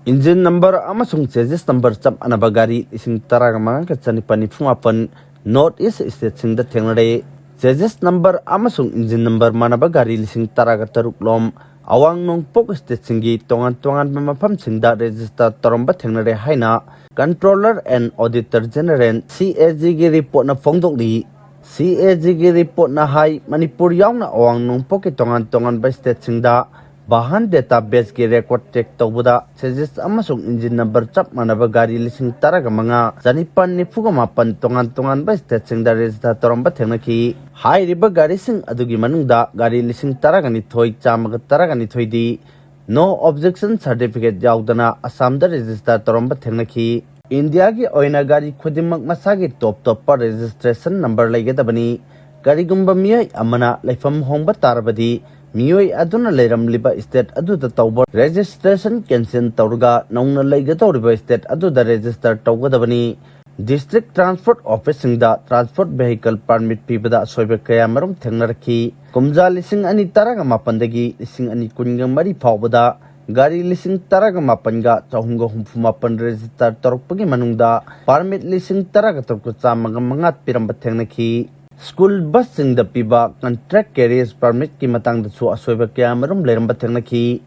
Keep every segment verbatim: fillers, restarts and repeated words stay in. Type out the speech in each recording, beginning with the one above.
Engine number ꯑꯃꯁꯨꯡ ꯆꯦꯖꯤꯁ number ꯆꯞ ꯃꯥꯟꯅꯕ ꯒꯥꯔꯤ ꯂꯤꯁꯤꯡ ꯇꯔꯥꯒ ꯃꯉꯥꯒ ꯆꯅꯤꯄꯥꯟ ꯅꯤꯐꯨ ꯃꯥꯄꯟ North East Stateꯁꯤꯡꯗ ꯊꯦꯡꯅꯔꯦ꯫ ꯆꯦꯖꯤꯁ ꯅꯝꯕꯔ ꯑꯃꯁꯨꯡ ꯏꯟꯖꯤꯟ ꯅꯝꯕꯔ ꯃꯥꯟꯅꯕ ꯒꯥꯔꯤ ꯂꯤꯁꯤꯡ ꯇꯔꯥꯒ ꯇꯔꯨꯛ ꯂꯣꯝ ꯑꯋꯥꯡ ꯅꯣꯡꯄꯣꯛ stateꯁꯤꯡꯒꯤ ꯇꯣꯉꯥꯟ ꯇꯣꯉꯥꯟꯕ ꯃꯐꯝꯁꯤꯡꯗ register ꯇꯧꯔꯝꯕ ꯊꯦꯡꯅꯔꯦ ꯍꯥꯏꯅ Controller and Auditor General, C A Gꯒꯤ reportꯅ ꯐꯣꯡꯗꯣꯛꯂꯤ꯫ C A Gꯒꯤ reportꯅ ꯍꯥꯏ, ꯃꯅꯤꯄꯨꯔ ꯌꯥꯎꯅ ꯑꯋꯥꯡ ꯅꯣꯡꯄꯣꯛꯀꯤ ꯇꯣꯉꯥꯟ ꯇꯣꯉꯥꯟꯕ stateꯁꯤꯡꯗ ꯚꯥꯍꯟ databaseꯀꯤ record check ꯇꯧꯕꯗ ꯆꯦꯖꯤꯁ ꯑꯃꯁꯨꯡ ꯏꯟꯖꯤꯟ ꯅꯝꯕꯔ ꯆꯞ ꯃꯥꯟꯅꯕ ꯒꯥꯔꯤ ꯂꯤꯁꯤꯡ ꯇꯔꯥꯒ ꯃꯉꯥ ꯆꯅꯤꯄꯥꯟ ꯅꯤꯐꯨꯒ ꯃꯥꯄꯟ ꯇꯣꯉꯥꯟ ꯇꯣꯉꯥꯟꯕ stateꯁꯤꯡꯗ register ꯇꯧꯔꯝꯕ ꯊꯦꯡꯅꯈꯤ꯫ ꯍꯥꯏꯔꯤꯕ ꯒꯥꯔꯤꯁꯤꯡ ꯑꯗꯨꯒꯤ ꯃꯅꯨꯡꯗ ꯒꯥꯔꯤ ꯂꯤꯁꯤꯡ ꯇꯔꯥꯒ ꯅꯤꯊꯣꯏ ꯆꯥꯝꯃꯒ ꯇꯔꯥꯒ ꯅꯤꯊꯣꯏꯗꯤ no objection certificate ꯌꯥꯎꯗꯅ ꯑꯁꯥꯝꯗ register ꯇꯧꯔꯝꯕ ꯊꯦꯡꯅꯈꯤ꯫ ꯏꯟꯗꯤꯌꯥꯒꯤ ꯑꯣꯏꯅ ꯒꯥꯔꯤ ꯈꯨꯗꯤꯡꯃꯛ ꯃꯁꯥꯒꯤ top top registration number ꯂꯩꯒꯗꯕꯅꯤ꯫ ꯀꯔꯤꯒꯨꯝꯕ ꯃꯤꯑꯣꯏ ꯑꯃꯅ ꯂꯩꯐꯝ ꯍꯣꯡꯕ ꯇꯥꯔꯕꯗꯤ, ꯃꯤꯑꯣꯏ ꯑꯗꯨꯅ ꯂꯩꯔꯝꯂꯤꯕ state ꯑꯗꯨꯗ ꯇꯧꯕ registration cancel ꯇꯧꯔꯒ ꯅꯧꯅ ꯂꯩꯒꯗꯧꯔꯤꯕ state ꯑꯗꯨꯗ register ꯇꯧꯒꯗꯕꯅꯤ꯫ District Transport Officeꯁꯤꯡꯗ transport vehicle permit ꯄꯤꯕꯗ ꯑꯁꯣꯏꯕ ꯀꯌꯥꯃꯔꯨꯝ ꯊꯦꯡꯅꯔꯛꯈꯤ꯫ ꯀꯨꯝꯖꯥ ꯂꯤꯁꯤꯡ ꯑꯅꯤ ꯇꯔꯥꯒ ꯃꯥꯄꯟꯗꯒꯤ ꯂꯤꯁꯤꯡ ꯑꯅꯤ ꯀꯨꯟꯒ ꯃꯔꯤ ꯐꯥꯎꯕꯗ ꯒꯥꯔꯤ ꯂꯤꯁꯤꯡ ꯇꯔꯥꯒ ꯃꯥꯄꯟꯒ ꯆꯍꯨꯝꯒ ꯍꯨꯝꯐꯨ ꯃꯥꯄꯟ register ꯇꯧꯔꯛꯄꯒꯤ ꯃꯅꯨꯡꯗ permit ꯂꯤꯁꯤꯡ ꯇꯔꯥꯒ ꯇꯔꯨꯛꯀ ꯆꯥꯝꯃꯒ ꯃꯉꯥ ꯄꯤꯔꯝꯕ ꯊꯦꯡꯅꯈꯤ꯫ School busꯁꯤꯡꯗ ꯄꯤꯕ contract carriers permitꯀꯤ ꯃꯇꯥꯡꯗꯁꯨ ꯑꯁꯣꯏꯕ ꯀꯌꯥꯃꯔꯨꯝ ꯂꯩꯔꯝꯕ ꯊꯦꯡꯅꯈꯤ꯫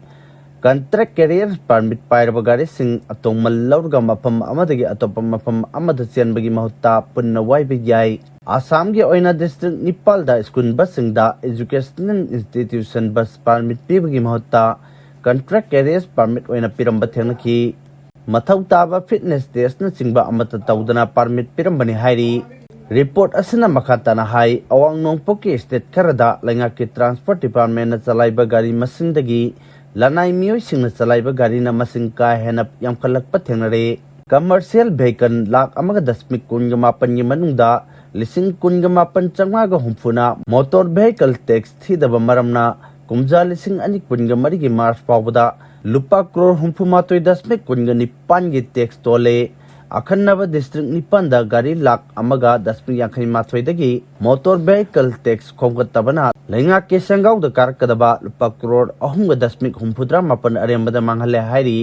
Contract carriers permit ꯄꯥꯏꯔꯕ ꯒꯥꯔꯤꯁꯤꯡ ꯑꯇꯣꯡꯃꯜ ꯂꯧꯔꯒ ꯃꯐꯝ ꯑꯃꯗꯒꯤ ꯑꯇꯣꯞꯄ ꯃꯐꯝ ꯑꯃꯗ ꯆꯦꯟꯕꯒꯤ ꯃꯍꯨꯠꯇ ꯄꯨꯟꯅ ꯋꯥꯏꯕ ꯌꯥꯏ꯫ ꯑꯁꯥꯝꯒꯤ ꯑꯣꯏꯅ district ꯅꯤꯄꯥꯜꯗ school busꯁꯤꯡꯗ educational institution bus permit ꯄꯤꯕꯒꯤ ꯃꯍꯨꯠꯇ contract carriers permit ꯑꯣꯏꯅ ꯄꯤꯔꯝꯕ ꯊꯦꯡꯅꯈꯤ꯫ ꯃꯊꯧ ꯇꯥꯕ fitness testꯅꯆꯤꯡꯕ ꯑꯃꯠꯇ ꯇꯧꯗꯅ permit ꯄꯤꯔꯝꯕꯅꯤ ꯍꯥꯏꯔꯤ꯫ Report ꯑꯁꯤꯅ ꯃꯈꯥ ꯇꯥꯅ ꯍꯥꯏ, ꯑꯋꯥꯡ ꯅꯣꯡꯄꯣꯛꯀꯤ state ꯈꯔꯗ ꯂꯩꯉꯥꯛꯀꯤ transport departmentꯅ ꯆꯂꯥꯏꯕ ꯒꯥꯔꯤ ꯃꯁꯤꯡꯗꯒꯤ ꯂꯅꯥꯏ ꯃꯤꯑꯣꯏꯁꯤꯡꯅ ꯆꯂꯥꯏꯕ ꯒꯥꯔꯤꯅ ꯃꯁꯤꯡ ꯀꯥ ꯍꯦꯟꯅ ꯌꯥꯝꯈꯠꯂꯛꯄ ꯊꯦꯡꯅꯔꯦ꯫ Commercial vehicle ꯂꯥꯈ ꯑꯃꯒ ꯗꯁꯃꯤꯛ ꯀꯨꯟꯒ ꯃꯥꯄꯟꯒꯤ ꯃꯅꯨꯡꯗ ꯂꯤꯁꯤꯡ ꯀꯨꯟꯒ ꯃꯥꯄꯟ ꯆꯥꯝꯃꯉꯥꯒ ꯍꯨꯝꯐꯨꯅ motor vehicle tax ꯊꯤꯗꯕ ꯃꯔꯝꯅ ꯀꯨꯝꯖꯥ ꯂꯤꯁꯤꯡ ꯑꯅꯤ ꯀꯨꯟꯒ ꯃꯔꯤꯒꯤ March ꯐꯥꯎꯕꯗ ꯂꯨꯄꯥ ꯀ꯭ꯔꯣꯔ ꯍꯨꯝꯐꯨ ꯃꯥꯊꯣꯏ ꯗꯁꯃꯤꯛ ꯀꯨꯟꯒ ꯅꯤꯄꯥꯟꯒꯤ tax ꯇꯣꯜꯂꯦ꯫ ꯑꯈꯟꯅꯕ district ꯅꯤꯄꯥꯟꯗ ꯒꯥꯔꯤ ꯂꯥꯈ ꯑꯃꯒ ꯗꯁꯃꯤꯛ ꯌꯥꯡꯈꯩ ꯃꯥꯊꯣꯏꯗꯒꯤ motor vehicle tax ꯈꯣꯝꯒꯠꯇꯕꯅ ꯂꯩꯉꯥꯛꯀꯤ ꯁꯦꯟꯒꯥꯎꯗ ꯀꯥꯔꯛꯀꯗꯕ ꯂꯨꯄꯥ ꯀ꯭ꯔꯣꯔ ꯑꯍꯨꯝꯒ ꯗꯁꯃꯤꯛ ꯍꯨꯝꯐꯨꯇꯔꯥ ꯃꯥꯄꯟ ꯑꯔꯦꯝꯕꯗ ꯃꯥꯡꯍꯜꯂꯦ ꯍꯥꯏꯔꯤ꯫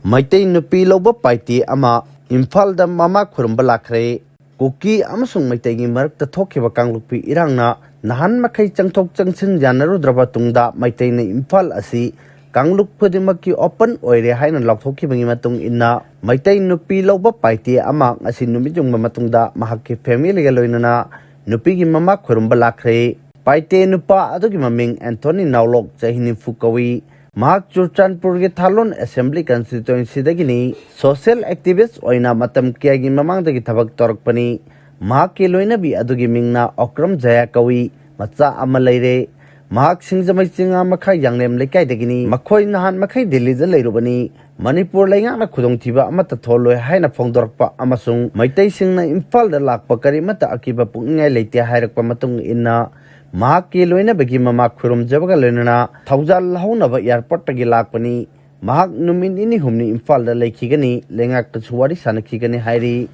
ꯃꯩꯇꯩ ꯅꯨꯄꯤ ꯂꯧꯕ ꯄꯥꯏꯇꯦ ꯑꯃ ꯏꯝꯐꯥꯜꯗ ꯃꯃꯥ ꯈꯨꯔꯨꯝꯕ ꯂꯥꯛꯈ꯭ꯔꯦ꯫ ꯀꯨꯀꯤ ꯑꯃꯁꯨꯡ ꯃꯩꯇꯩꯒꯤ ꯃꯔꯛꯇ ꯊꯣꯛꯈꯤꯕ ꯀꯥꯡꯂꯨꯞꯀꯤ ꯏꯔꯥꯡꯅ ꯅꯍꯥꯟ ꯃꯈꯩ ꯆꯪꯊꯣꯛ ꯆꯪꯁꯤꯟ ꯌꯥꯅꯔꯨꯗ꯭ꯔꯕ ꯇꯨꯡꯗ ꯃꯩꯇꯩꯅ ꯏꯝꯐꯥꯜ ꯑꯁꯤ ꯀꯥꯡꯂꯨꯞ ꯈꯨꯗꯤꯡꯃꯛꯀꯤ open ꯑꯣꯏꯔꯦ ꯍꯥꯏꯅ ꯂꯥꯎꯊꯣꯛꯈꯤꯕꯒꯤ ꯃꯇꯨꯡ ꯏꯟꯅ, ꯃꯩꯇꯩ ꯅꯨꯄꯤ ꯂꯧꯕ ꯄꯥꯏꯇꯦ ꯑꯃ ꯉꯁꯤ ꯅꯨꯃꯤꯠ ꯌꯨꯡꯕ ꯃꯇꯨꯡꯗ ꯃꯍꯥꯛꯀꯤ ꯐꯦꯃꯤꯂꯤꯒ ꯂꯣꯏꯅꯅ ꯅꯨꯄꯤꯒꯤ ꯃꯃꯥ ꯈꯨꯔꯨꯝꯕ ꯂꯥꯛꯈ꯭ꯔꯦ꯫ ꯄꯥꯏꯇꯦ ꯅꯨꯄꯥ ꯑꯗꯨꯒꯤ ꯃꯃꯤꯡ ꯑꯦꯟꯊꯣꯅꯤ ꯅꯥꯎꯂꯣꯛ, ꯆꯍꯤ ꯅꯤꯐꯨ ꯀꯧꯏ꯫ ꯃꯍꯥꯛ ꯆꯨꯔꯆꯥꯟꯄꯨꯔꯒꯤ ꯊꯥꯂꯣꯟ ꯑꯦꯁꯦꯝꯕ꯭ꯂꯤ ꯀꯟꯁꯇꯤꯇ꯭ꯋꯦꯟꯁꯤꯗꯒꯤꯅꯤ꯫ ꯁꯣꯁꯤꯌꯦꯜ ꯑꯦꯛꯇꯤꯚꯤꯁ꯭ꯠ ꯑꯣꯏꯅ ꯃꯇꯝ ꯀꯌꯥꯒꯤ ꯃꯃꯥꯡꯗꯒꯤ ꯊꯕꯛ ꯇꯧꯔꯛꯄꯅꯤ꯫ ꯃꯍꯥꯛꯀꯤ ꯂꯣꯏꯅꯕꯤ ꯑꯗꯨꯒꯤ ꯃꯤꯡꯅ ꯑꯣꯀ꯭ꯔꯝ ꯖꯌꯥ ꯀꯧꯏ꯫ ꯃꯆꯥ ꯑꯃ ꯂꯩꯔꯦ꯫ ꯃꯍꯥꯛ ꯁꯤꯡꯖꯃꯩ ꯆꯤꯉꯥ ꯃꯈꯥ ꯌꯥꯡꯂꯦꯝ ꯂꯩꯀꯥꯏꯗꯒꯤꯅꯤ꯫ ꯃꯈꯣꯏ ꯅꯍꯥꯟ ꯃꯈꯩ ꯗꯤꯜꯂꯤꯗ ꯂꯩꯔꯨꯕꯅꯤ꯫ ꯃꯅꯤꯄꯨꯔ ꯂꯩꯉꯥꯛꯅ ꯈꯨꯗꯣꯡꯊꯤꯕ ꯑꯃꯠꯇ ꯊꯣꯛꯂꯣꯏ ꯍꯥꯏꯅ ꯐꯣꯡꯗꯣꯔꯛꯄ ꯑꯃꯁꯨꯡ ꯃꯩꯇꯩꯁꯤꯡꯅ ꯏꯝꯐꯥꯜꯗ ꯂꯥꯛꯄ ꯀꯔꯤꯃꯠꯇ ꯑꯀꯤꯕ ꯄꯣꯛꯅꯤꯡꯉꯥꯏ ꯂꯩꯇꯦ ꯍꯥꯏꯔꯛꯄ ꯃꯇꯨꯡ ꯏꯟꯅ, ꯃꯍꯥꯛꯀꯤ ꯂꯣꯏꯅꯕꯒꯤ ꯃꯃꯥ ꯈꯨꯔꯨꯝꯖꯕꯒ ꯂꯣꯏꯅꯅ ꯊꯧꯖꯥꯜ ꯍꯧꯅꯕ ꯑꯦꯌꯥꯔꯄꯣꯔꯠꯇꯒꯤ ꯂꯥꯛꯄꯅꯤ꯫ ꯃꯍꯥꯛ ꯅꯨꯃꯤꯠ ꯅꯤꯅꯤ ꯍꯨꯝꯅꯤ ꯏꯝꯐꯥꯜꯗ ꯂꯩꯈꯤꯒꯅꯤ, ꯂꯩꯉꯥꯛꯇꯁꯨ ꯋꯥꯔꯤ ꯁꯥꯟꯅꯈꯤꯒꯅꯤ ꯍꯥꯏꯔꯤ꯫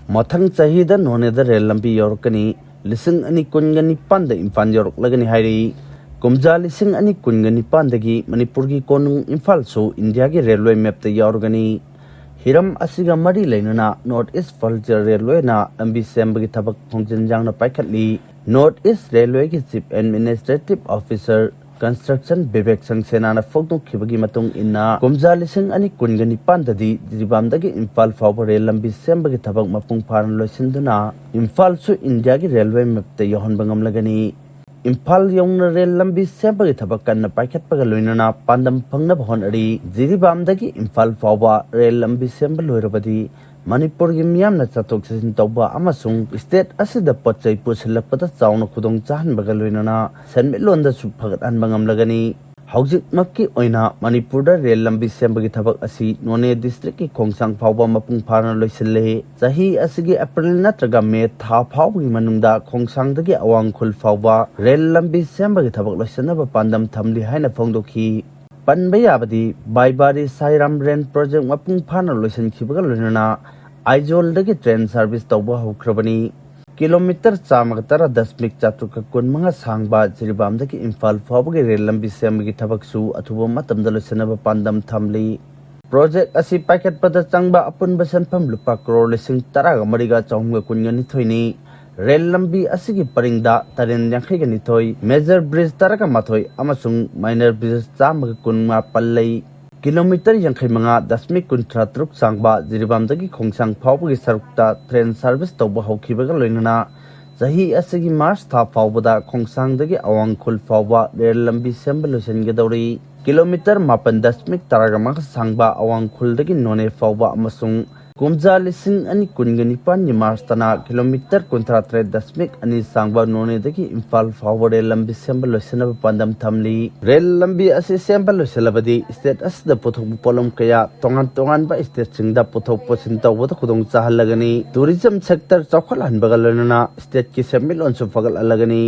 ꯃꯊꯪ ꯆꯍꯤꯗ ꯅꯣꯅꯦꯗ ꯔꯦꯜ ꯂꯝꯕꯤ ꯌꯧꯔꯛꯀꯅꯤ꯫ ꯂꯤꯁꯤꯡ ꯑꯅꯤ ꯀꯨꯟꯒ ꯅꯤꯄꯥꯟꯗ ꯏꯝꯐꯥꯜ ꯌꯧꯔꯛꯂꯒꯅꯤ ꯍꯥꯏꯔꯤ꯫ ꯀꯨꯝꯖꯥ ꯂꯤꯁꯤꯡ ꯑꯅꯤ ꯀꯨꯟꯒ ꯅꯤꯄꯥꯟꯗꯒꯤ ꯃꯅꯤꯄꯨꯔꯒꯤ ꯀꯣꯅꯨꯡ ꯏꯝꯐꯥꯜꯁꯨ ꯏꯟꯗꯤꯌꯥꯒꯤ ꯔꯦꯜꯋꯦ ꯃꯦꯞꯇ ꯌꯥꯎꯔꯒꯅꯤ꯫ ꯍꯤꯔꯝ ꯑꯁꯤꯒ ꯃꯔꯤ ꯂꯩꯅꯅ North East Frontier Railwayꯅ ꯂꯝꯕꯤ ꯁꯦꯝꯕꯒꯤ ꯊꯕꯛ ꯈꯣꯡꯖꯦꯜ ꯌꯥꯡꯅ ꯄꯥꯏꯈꯠꯂꯤ꯫ North East Railwayꯒꯤ Chief Administrative Officer Construction Bibek ꯁꯪꯁꯦꯅꯥꯅ ꯐꯣꯡꯗꯣꯛꯈꯤꯕꯒꯤ ꯃꯇꯨꯡ ꯏꯟꯅ, ꯀꯨꯝꯖꯥ ꯂꯤꯁꯤꯡ ꯑꯅꯤ ꯀꯨꯟꯒ ꯅꯤꯄꯥꯟꯗꯗꯤ ꯖꯤꯔꯤꯕꯥꯝꯗꯒꯤ ꯏꯝꯐꯥꯜ ꯐꯥꯎꯕ ꯔꯦꯜ ꯂꯝꯕꯤ ꯁꯦꯝꯕꯒꯤ ꯊꯕꯛ ꯃꯄꯨꯡ ꯐꯥꯅ ꯂꯣꯏꯁꯤꯟꯗꯨꯅ ꯏꯝꯐꯥꯜꯁꯨ ꯏꯟꯗꯤꯌꯥꯒꯤ ꯔꯦꯜꯋꯦ ꯃꯦꯞꯇ ꯌꯥꯎꯍꯟꯕ ꯉꯝꯂꯒꯅꯤ꯫ ꯏꯝꯐꯥꯜ ꯌꯧꯅ ꯔꯦꯜ ꯂꯝꯕꯤ ꯁꯦꯝꯕꯒꯤ ꯊꯕꯛ ꯀꯟꯅ ꯄꯥꯏꯈꯠꯄꯒ ꯂꯣꯏꯅꯅ ꯄꯥꯟꯗꯝ ꯐꯪꯅꯕ ꯍꯣꯠꯅꯔꯤ꯫ ꯖꯤꯔꯤꯕꯥꯝꯗꯒꯤ ꯏꯝꯐꯥꯜ ꯐꯥꯎꯕ ꯔꯦꯜ ꯂꯝꯕꯤ ꯁꯦꯝꯕ ꯂꯣꯏꯔꯕꯗꯤ ꯃꯅꯤꯄꯨꯔꯒꯤ ꯃꯤꯌꯥꯝꯅ ꯆꯠꯊꯣꯛ ꯆꯠꯁꯤꯟ ꯇꯧꯕ ꯑꯃꯁꯨꯡ state ꯑꯁꯤꯗ ꯄꯣꯠ ꯆꯩ ꯄꯨꯁꯤꯜꯂꯛꯄꯗ ꯆꯥꯎꯅ ꯈꯨꯗꯣꯡ ꯆꯥꯍꯟꯕꯒ ꯂꯣꯏꯅꯅ ꯁꯦꯟꯃꯤꯠꯂꯣꯟꯗꯁꯨ ꯐꯒꯠꯍꯟꯕ ꯉꯝꯂꯒꯅꯤ꯫ ꯍꯧꯖꯤꯛꯃꯛꯀꯤ ꯑꯣꯏꯅ ꯃꯅꯤꯄꯨꯔꯗ ꯔꯦꯜ ꯂꯝꯕꯤ ꯁꯦꯝꯕꯒꯤ ꯊꯕꯛ ꯑꯁꯤ ꯅꯣꯅꯦ districtꯀꯤ ꯈꯣꯡꯁꯥꯡ ꯐꯥꯎꯕ ꯃꯄꯨꯡ ꯐꯥꯅ ꯂꯣꯏꯁꯤꯜꯂꯦ꯫ ꯆꯍꯤ ꯑꯁꯤꯒꯤ April ꯅꯠꯇ꯭ꯔꯒ May ꯊꯥ ꯐꯥꯎꯕꯒꯤ ꯃꯅꯨꯡꯗ ꯈꯣꯡꯁꯥꯡꯗꯒꯤ ꯑꯋꯥꯡ ꯈꯨꯜ ꯐꯥꯎꯕ ꯔꯦꯜ ꯂꯝꯕꯤ ꯁꯦꯝꯕꯒꯤ ꯊꯕꯛ ꯂꯣꯏꯁꯤꯟꯅꯕ ꯄꯥꯟꯗꯝ ꯊꯝꯂꯤ ꯍꯥꯏꯅ ꯐꯣꯡꯗꯣꯛꯈꯤ꯫ ꯄꯟꯕ ꯌꯥꯕꯗꯤ, ꯕꯥꯏꯕꯥꯔꯤ ꯁꯥꯏꯔꯥꯝ ꯔꯦꯜ project ꯃꯄꯨꯡ ꯐꯥꯅ ꯂꯣꯏꯁꯤꯟꯈꯤꯕꯒ ꯂꯣꯏꯅꯅ ꯑꯥꯏꯖꯣꯜꯗꯒꯤ train service ꯇꯧꯕ ꯍꯧꯈ꯭ꯔꯕꯅꯤ꯫ ꯀꯤꯂꯣꯃꯤꯇꯔ ꯆꯥꯝꯃꯒ ꯇꯔꯥ ꯗꯁꯃꯤꯛ ꯆꯥꯇ꯭ꯔꯨꯛꯀ ꯀꯨꯟꯃꯉꯥ ꯁꯥꯡꯕ ꯖꯤꯔꯤꯕꯥꯝꯗꯒꯤ ꯏꯝꯐꯥꯜ ꯐꯥꯎꯕꯒꯤ ꯔꯦꯜ ꯂꯝꯕꯤ ꯁꯦꯝꯕꯒꯤ ꯊꯕꯛꯁꯨ ꯑꯊꯨꯕ ꯃꯇꯝꯗ ꯂꯣꯏꯁꯤꯟꯅꯕ ꯄꯥꯟꯗꯝ ꯊꯝꯂꯤ꯫ ꯄ꯭ꯔꯣꯖꯦꯛ ꯑꯁꯤ ꯄꯥꯏꯈꯠꯄꯗ ꯆꯪꯕ ꯑꯄꯨꯟꯕ ꯁꯦꯟꯐꯝ ꯂꯨꯄꯥ ꯀ꯭ꯔꯣꯔ ꯂꯤꯁꯤꯡ ꯇꯔꯥꯒ ꯃꯔꯤꯒ ꯆꯍꯨꯝꯒ ꯀꯨꯟꯒ ꯅꯤꯊꯣꯏꯅꯤ꯫ ꯔꯦꯜ ꯂꯝꯕꯤ ꯑꯁꯤꯒꯤ ꯄꯔꯤꯡꯗ ꯇꯔꯦꯟ ꯌꯥꯡꯈꯩꯒ ꯅꯤꯊꯣꯏ, ꯃꯦꯖꯔ ꯕ꯭ꯔꯤꯖ ꯇꯔꯥꯒ ꯃꯥꯊꯣꯏ ꯑꯃꯁꯨꯡ ꯃꯥꯏꯅꯔ ꯕ꯭ꯔꯤꯖ ꯆꯥꯝꯃꯒ ꯀꯨꯟ ꯃꯥꯄꯜ ꯂꯩ꯫ ꯀꯤꯂꯣꯃꯤꯇꯔ ꯌꯥꯡꯈꯩ ꯃꯉꯥ ꯗꯁꯃꯤꯛ ꯀꯨꯟꯊ꯭ꯔꯥ ꯇꯔꯨꯛ ꯁꯥꯡꯕ ꯖꯤꯔꯤꯕꯥꯝꯗꯒꯤ ꯈꯣꯡꯁꯥꯡ ꯐꯥꯎꯕꯒꯤ ꯁꯔꯨꯛꯇ ꯇ꯭ꯔꯦꯟ ꯁꯥꯔꯚꯤꯁ ꯇꯧꯕ ꯍꯧꯈꯤꯕꯒ ꯂꯣꯏꯅꯅ ꯆꯍꯤ ꯑꯁꯤꯒꯤ ꯃꯥꯔꯆ ꯊꯥ ꯐꯥꯎꯕꯗ ꯈꯣꯡꯁꯥꯡꯗꯒꯤ ꯑꯋꯥꯡ ꯈꯨꯜ ꯐꯥꯎꯕ ꯔꯦꯜ ꯂꯝꯕꯤ ꯁꯦꯝꯕ ꯂꯣꯏꯁꯤꯟꯒꯗꯧꯔꯤ꯫ ꯀꯤꯂꯣꯃꯤꯇꯔ ꯃꯥꯄꯟ ꯗꯁꯃꯤꯛ ꯇꯔꯥꯒ ꯃꯉꯥ ꯁꯥꯡꯕ ꯑꯋꯥꯡ ꯈꯨꯜꯗꯒꯤ ꯅꯣꯅꯦ ꯐꯥꯎꯕ ꯑꯃꯁꯨꯡ ꯀꯨꯝꯖꯥ ꯂꯤꯁꯤꯡ ꯑꯅꯤ ꯀꯨꯟꯒ ꯅꯤꯄꯥꯟꯒꯤ ꯃꯥꯔꯆꯇꯅ ꯀꯤꯂꯣꯃꯤꯇꯔ ꯀꯨꯟꯊ꯭ꯔꯥ ꯇꯔꯦꯠ ꯗꯁꯃꯤꯛ ꯑꯅꯤ ꯁꯥꯡꯕ ꯅꯣꯅꯦꯗꯒꯤ ꯏꯝꯐꯥꯜ ꯐꯥꯎꯕ ꯔꯦꯜ ꯂꯝꯕꯤ ꯁꯦꯝꯕ ꯂꯣꯏꯁꯤꯟꯅꯕ ꯄꯥꯟꯗꯝ ꯊꯝꯂꯤ꯫ ꯔꯦꯜ ꯂꯝꯕꯤ ꯑꯁꯤ ꯁꯦꯝꯕ ꯂꯣꯏꯁꯤꯜꯂꯕꯗꯤ ꯁ꯭ꯇꯦꯠ ꯑꯁꯤꯗ ꯄꯨꯊꯣꯛꯄ ꯄꯣꯠꯂꯝ ꯀꯌꯥ ꯇꯣꯉꯥꯟ ꯇꯣꯉꯥꯟꯕ ꯁ꯭ꯇꯦꯠꯁꯤꯡꯗ ꯄꯨꯊꯣꯛ ꯄꯨꯁꯤꯟ ꯇꯧꯕꯗ ꯈꯨꯗꯣꯡ ꯆꯥꯍꯜꯂꯒꯅꯤ꯫ ꯇꯨꯔꯤꯖꯝ ꯁꯦꯛꯇꯔ ꯆꯥꯎꯈꯠꯍꯟꯕꯒ ꯂꯣꯏꯅꯅ ꯁ꯭ꯇꯦꯠꯀꯤ ꯁꯦꯟꯃꯤꯠꯂꯣꯟꯁꯨ ꯐꯒꯠꯍꯜꯂꯒꯅꯤ꯫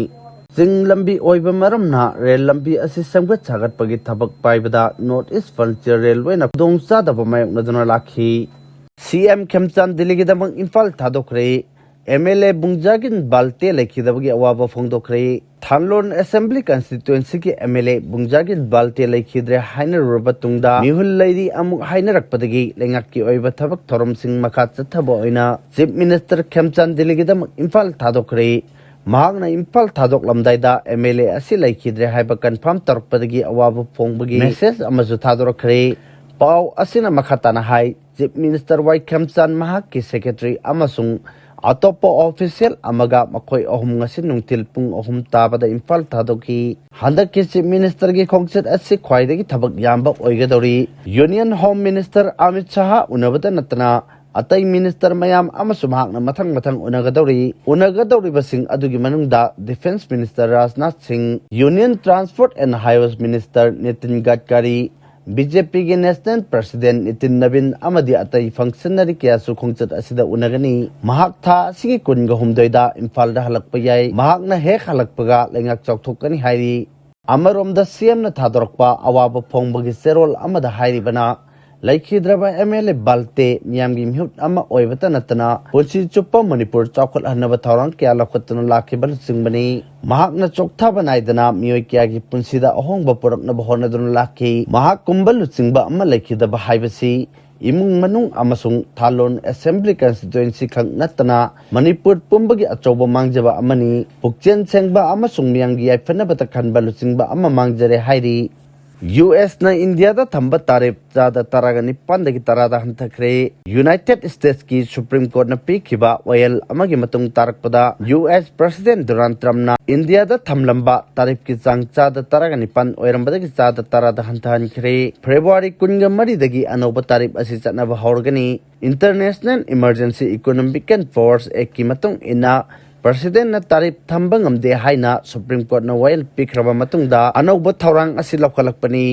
ꯆꯤꯡ ꯂꯝꯕꯤ ꯑꯣꯏꯕ ꯃꯔꯝꯅ ꯔꯦꯜ ꯂꯝꯕꯤ ꯑꯁꯤ ꯁꯦꯝꯒꯠ ꯁꯥꯒꯠꯄꯒꯤ ꯊꯕꯛ ꯄꯥꯏꯕꯗ ꯅꯣꯔꯠ ꯏꯁ ꯐ꯭ꯔꯟꯇꯤꯌꯔ ꯔꯦꯜꯋꯦꯅ ꯈꯨꯗꯣꯡꯆꯥꯗꯕ ꯃꯥꯌꯣꯛꯅꯗꯨꯅ ꯂꯥꯛꯈꯤ꯫ ꯁꯤ ꯑꯦꯝ ꯈꯦꯝꯆꯥꯟ ꯗꯤꯜꯂꯤꯒꯤꯗꯃꯛ ꯏꯝꯐꯥꯜ ꯊꯥꯗꯣꯛꯈ꯭ꯔꯦ꯫ ꯑꯦꯝ ꯑꯦꯜ ꯑꯦ ꯕꯨꯡꯖꯥꯒꯤꯟ ꯕꯥꯜꯇꯦ ꯂꯩꯈꯤꯗꯕꯒꯤ ꯑꯋꯥꯕ ꯐꯣꯡꯗꯣꯛꯈ꯭ꯔꯦ꯫ ꯊꯥꯟꯂꯣꯟ ꯑꯦꯁꯦꯝꯕ꯭ꯂꯤ ꯀꯟꯁꯇꯤꯇ꯭ꯋꯦꯟꯁꯤꯒꯤ ꯑꯦꯝ ꯑꯦꯜ ꯑꯦ ꯕꯨꯡꯖꯥꯒꯤꯟ ꯕꯥꯜꯇꯦ ꯂꯩꯈꯤꯗ꯭ꯔꯦ ꯍꯥꯏꯅꯔꯨꯔꯕ ꯇꯨꯡꯗ ꯃꯤꯍꯨꯜ ꯂꯩꯔꯤ ꯑꯃꯨꯛ ꯍꯥꯏꯅꯔꯛꯄꯗꯒꯤ ꯂꯩꯉꯥꯛꯀꯤ ꯑꯣꯏꯕ ꯊꯕꯛ ꯊꯧꯔꯝꯁꯤꯡ ꯃꯈꯥ ꯆꯠꯊꯕ ꯑꯣꯏꯅ ꯆꯤꯐ ꯃꯤꯅꯤꯁꯇꯔ ꯈꯦꯝꯆꯥꯟ ꯗꯤꯜꯂꯤꯒꯤꯗꯃꯛ ꯏꯝꯐꯥꯜ ꯊꯥꯗꯣꯛꯈ꯭ꯔꯦ꯫ ꯃꯍꯥꯛꯅ ꯏꯝꯐꯥꯜ ꯊꯥꯗꯣꯛꯂꯝꯗꯥꯏꯗ ꯑꯦꯝ ꯑꯦꯜ ꯑꯦ ꯑꯁꯤ ꯂꯩꯈꯤꯗ꯭ꯔꯦ ꯍꯥꯏꯕ ꯀꯟꯐꯥꯔꯝ ꯇꯧꯔꯛꯄꯗꯒꯤ ꯑꯋꯥꯕ ꯐꯣꯡꯕꯒꯤ ꯃꯦꯁꯦꯖ ꯑꯃꯁꯨ ꯊꯥꯗꯣꯔꯛꯈ꯭ꯔꯦ꯫ ꯄꯥꯎ ꯑꯁꯤꯅ ꯃꯈꯥ ꯇꯥꯅ ꯍꯥꯏ, ꯆꯤꯐ ꯃꯤꯅꯤꯁꯇꯔ ꯋꯥꯏ ꯈꯦꯝꯆꯥꯟ ꯃꯍꯥꯛꯀꯤ ꯁꯦꯀ꯭ꯔꯦꯇꯔꯤ ꯑꯃꯁꯨꯡ ꯑꯇꯣꯞꯄ ꯑꯣꯐꯤꯁꯤꯌꯦꯜ ꯑꯃꯒ ꯃꯈꯣꯏ ꯑꯍꯨꯝ ꯉꯁꯤ ꯅꯨꯡꯊꯤꯜ ꯄꯨꯡ ꯑꯍꯨꯝ ꯇꯥꯕꯗ ꯏꯝꯐꯥꯜ ꯊꯥꯗꯣꯛꯈꯤ꯫ ꯍꯟꯗꯛꯀꯤ ꯆꯤꯐ ꯃꯤꯅꯤꯁꯇꯔꯒꯤ ꯈꯣꯡꯆꯠ ꯑꯁꯤ ꯈ꯭ꯋꯥꯏꯗꯒꯤ ꯊꯕꯛ ꯌꯥꯝꯕ ꯑꯣꯏꯒꯗꯧꯔꯤ꯫ Union home minister Amit Shah ꯎꯅꯕꯇ ꯅꯠꯇꯅ ꯑꯇꯩ ꯃꯤꯅꯤꯁꯇꯔ ꯃꯌꯥꯝ ꯑꯃꯁꯨ ꯃꯍꯥꯛꯅ ꯃꯊꯪ ꯃꯊꯪ ꯎꯅꯒꯗꯧꯔꯤ꯫ ꯎꯅꯒꯗꯧꯔꯤꯕꯁꯤꯡ ꯑꯗꯨꯒꯤ ꯃꯅꯨꯡꯗ defence minister Rajnath Singh, union transport and highways minister Nitin Gadkari, B J ꯄꯤꯒꯤ ꯅꯦꯁꯅꯦꯜ ꯄ꯭ꯔꯁꯤꯗꯦꯟꯠ ꯅꯤꯇꯤꯟ ꯅꯕꯤꯟ ꯑꯃꯗꯤ ꯑꯇꯩ ꯐꯪꯁꯟꯅꯔꯤ ꯀꯌꯥꯁꯨ ꯈꯣꯡꯆꯠ ꯑꯁꯤꯗ ꯎꯅꯒꯅꯤ꯫ ꯃꯍꯥꯛ ꯊꯥ ꯑꯁꯤꯒꯤ ꯀꯨꯟꯒ ꯍꯨꯝꯗꯣꯏꯗ ꯏꯝꯐꯥꯜꯗ ꯍꯜꯂꯛꯄ ꯌꯥꯏ꯫ ꯃꯍꯥꯛꯅ ꯍꯦꯛ ꯍꯜꯂꯛꯄꯒ ꯂꯩꯉꯥꯛ ꯆꯥꯎꯊꯣꯛꯀꯅꯤ ꯍꯥꯏꯔꯤ꯫ ꯑꯃꯔꯣꯝꯗ ꯁꯤ ꯑꯦꯝꯅ ꯊꯥꯗꯣꯔꯛꯄ ꯑꯋꯥꯕ ꯐꯣꯡꯕꯒꯤ ꯆꯦꯔꯣꯜ ꯑꯃꯗ ꯍꯥꯏꯔꯤꯕꯅ, ꯂꯩꯈꯤꯗ꯭ꯔꯕ ꯑꯦꯝ ꯑꯦꯜ ꯑꯦ ꯕꯥꯜꯇꯦ ꯃꯤꯌꯥꯝꯒꯤ ꯃꯤꯍꯨꯠ ꯑꯃ ꯑꯣꯏꯕꯇ ꯅꯠꯇꯅ ꯄꯨꯟꯁꯤ ꯆꯨꯞꯄ ꯃꯅꯤꯄꯨꯔ ꯆꯥꯎꯈꯠꯍꯟꯅꯕ ꯊꯧꯔꯥꯡ ꯀꯌꯥ ꯂꯧꯈꯠꯇꯨꯅ ꯂꯥꯛꯈꯤꯕ ꯂꯨꯆꯤꯡꯕꯅꯤ꯫ ꯃꯍꯥꯛꯅ ꯆꯣꯛꯊꯕ ꯅꯥꯏꯗꯅ ꯃꯤꯑꯣꯏ ꯀꯌꯥꯒꯤ ꯄꯨꯟꯁꯤꯗ ꯑꯍꯣꯡꯕ ꯄꯨꯔꯛꯅꯕ ꯍꯣꯠꯅꯗꯨꯅ ꯂꯥꯛꯈꯤ꯫ ꯃꯍꯥꯛꯀꯨꯝꯕ ꯂꯨꯆꯤꯡꯕ ꯑꯃ ꯂꯩꯈꯤꯗꯕ ꯍꯥꯏꯕꯁꯤ ꯏꯃꯨꯡ ꯃꯅꯨꯡ ꯑꯃꯁꯨꯡ ꯊꯥꯂꯣꯟ ꯑꯦꯁꯦꯝꯕ꯭ꯂꯤ ꯀꯟꯁꯇꯤꯇ꯭ꯋꯦꯟꯁꯤ ꯈꯛ ꯅꯠꯇꯅ ꯃꯅꯤꯄꯨꯔ ꯄꯨꯝꯕꯒꯤ ꯑꯆꯧꯕ ꯃꯥꯡꯖꯕ ꯑꯃꯅꯤ꯫ ꯄꯨꯛꯆꯦꯜ ꯁꯦꯡꯕ ꯑꯃꯁꯨꯡ ꯃꯤꯌꯥꯝꯒꯤ ꯌꯥꯏꯐꯅꯕꯇ ꯈꯟꯕ ꯂꯨꯆꯤꯡꯕ ꯑꯃ ꯃꯥꯡꯖꯔꯦ ꯍꯥꯏꯔꯤ꯫ ꯌꯨ ꯑꯦꯁꯅ ꯏꯟꯗꯤꯌꯥꯗ ꯊꯝꯕ ꯇꯥꯔꯤꯐ ꯆꯥꯗ ꯇꯔꯥꯒ ꯅꯤꯄꯥꯟꯗꯒꯤ ꯇꯔꯥꯗ ꯍꯟꯊꯈ꯭ꯔꯦ꯫ ꯌꯨꯅꯥꯏꯇꯦꯗ ꯁ꯭ꯇꯦꯠꯁꯀꯤ ꯁꯨꯄ꯭ꯔꯤꯝ ꯀꯣꯔꯠꯅ ꯄꯤꯈꯤꯕ ꯋꯥꯌꯦꯜ ꯑꯃꯒꯤ ꯃꯇꯨꯡ ꯇꯥꯔꯛꯄꯗ, ꯌꯨ ꯑꯦꯁ ꯄ꯭ꯔꯁꯤꯗꯦꯟꯠ ꯗꯣꯅꯥꯜꯗ ꯇ꯭ꯔꯝꯞꯅ ꯏꯟꯗꯤꯌꯥꯗ ꯊꯝꯂꯝꯕ ꯇꯥꯔꯤꯐꯀꯤ ꯆꯥꯡ ꯆꯥꯗ ꯇꯔꯥꯒ ꯅꯤꯄꯥꯟ ꯑꯣꯏꯔꯝꯕꯗꯒꯤ ꯆꯥꯗ ꯇꯔꯥꯗ ꯍꯟꯊꯍꯟꯈ꯭ꯔꯦ꯫ ꯐꯦꯕ꯭ꯔꯨꯋꯥꯔꯤ ꯀꯨꯟꯒ ꯃꯔꯤꯗꯒꯤ ꯑꯅꯧꯕ ꯇꯥꯔꯤꯐ ꯑꯁꯤ ꯆꯠꯅꯕ ꯍꯧꯔꯒꯅꯤ꯫ International Emergency Economic and Powers Actꯀꯤ ꯃꯇꯨꯡ ꯏꯟꯅ, ꯄ꯭ꯔꯁꯤꯗꯦꯟꯠꯅ ꯇꯥꯔꯤꯐ ꯊꯝꯕ ꯉꯝꯗꯦ ꯍꯥꯏꯅ ꯁꯨꯄ꯭ꯔꯤꯝ ꯀꯣꯔꯠꯅ ꯋꯥꯌꯦꯜ ꯄꯤꯈ꯭ꯔꯕ ꯃꯇꯨꯡꯗ ꯑꯅꯧꯕ ꯊꯧꯔꯥꯡ ꯑꯁꯤ ꯂꯧꯈꯠꯂꯛꯄꯅꯤ꯫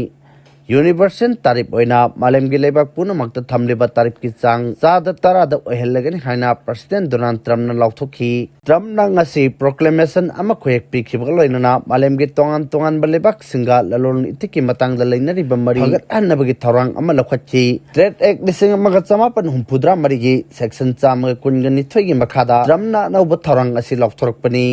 ꯌꯨꯅꯤꯚꯔꯁꯦꯜ ꯇꯥꯔꯤꯐ ꯑꯣꯏꯅ ꯃꯥꯂꯦꯝꯒꯤ ꯂꯩꯕꯥꯛ ꯄꯨꯝꯅꯃꯛꯇ ꯊꯝꯂꯤꯕ ꯇꯥꯔꯤꯐꯀꯤ ꯆꯥꯡ ꯆꯥꯗ ꯇꯔꯥꯗ ꯑꯣꯏꯍꯜꯂꯒꯅꯤ ꯍꯥꯏꯅ ꯄ꯭ꯔꯁꯤꯗꯦꯟꯠ ꯗꯣꯅꯥꯜꯗ ꯇ꯭ꯔꯝꯞꯅ ꯂꯥꯎꯊꯣꯛꯈꯤ꯫ ꯇ꯭ꯔꯝꯞꯅ ꯉꯁꯤ ꯄ꯭ꯔꯣꯀ꯭ꯂꯦꯃꯦꯁꯟ ꯑꯃ ꯈꯨꯍꯦꯛ ꯄꯤꯈꯤꯕꯒ ꯂꯣꯏꯅꯅ ꯃꯥꯂꯦꯝꯒꯤ ꯇꯣꯉꯥꯟ ꯇꯣꯉꯥꯟꯕ ꯂꯩꯕꯥꯛꯁꯤꯡꯒ ꯂꯂꯣꯟ ꯏꯇꯤꯛꯀꯤ ꯃꯇꯥꯡꯗ ꯂꯩꯅꯔꯤꯕ ꯃꯔꯤ ꯐꯒꯠꯍꯟꯅꯕꯒꯤ ꯊꯧꯔꯥꯡ ꯑꯃ ꯂꯧꯈꯠꯈꯤ꯫ ꯇ꯭ꯔꯦꯗ ꯑꯦꯛ ꯂꯤꯁꯤꯡ ꯑꯃꯒ ꯆꯃꯥꯄꯟ ꯍꯨꯝꯐꯨꯇꯔꯥ ꯃꯔꯤꯒꯤ ꯁꯦꯛꯁꯟ ꯆꯥꯝꯃꯒ ꯀꯨꯟꯒ ꯅꯤꯊꯣꯏꯒꯤ ꯃꯈꯥꯗ ꯇ꯭ꯔꯝꯞꯅ ꯑꯅꯧꯕ ꯊꯧꯔꯥꯡ ꯑꯁꯤ ꯂꯥꯎꯊꯣꯔꯛꯄꯅꯤ꯫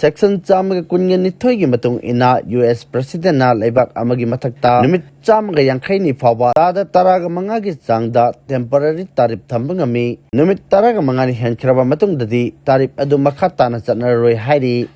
ꯁꯦꯛꯁꯟ ꯆꯥꯝꯃꯒ ꯀꯨꯟꯒ ꯅꯤꯊꯣꯏꯒꯤ ꯃꯇꯨꯡ ꯏꯟꯅ, ꯌꯨ ꯑꯦꯁ ꯄ꯭ꯔꯁꯤꯗꯦꯟꯠꯅ ꯂꯩꯕꯥꯛ ꯑꯃꯒꯤ ꯃꯊꯛꯇ ꯅꯨꯃꯤꯠ ꯆꯥꯝꯃꯒ ꯌꯥꯡꯈꯩꯅꯤ ꯐꯥꯎꯕ ꯆꯥꯗ ꯇꯔꯥꯒ ꯃꯉꯥꯒꯤ ꯆꯥꯡꯗ ꯇꯦꯝꯄꯔꯔꯤ ꯇꯥꯔꯤꯐ ꯊꯝꯕ ꯉꯝꯃꯤ꯫ ꯅꯨꯃꯤꯠ ꯇꯔꯥꯒ ꯃꯉꯥꯅꯤ ꯍꯦꯟꯈ꯭ꯔꯕ ꯃꯇꯨꯡꯗꯗꯤ ꯇꯥꯔꯤꯐ ꯑꯗꯨ ꯃꯈꯥ ꯇꯥꯅ ꯆꯠꯅꯔꯔꯣꯏ ꯍꯥꯏꯔꯤ꯫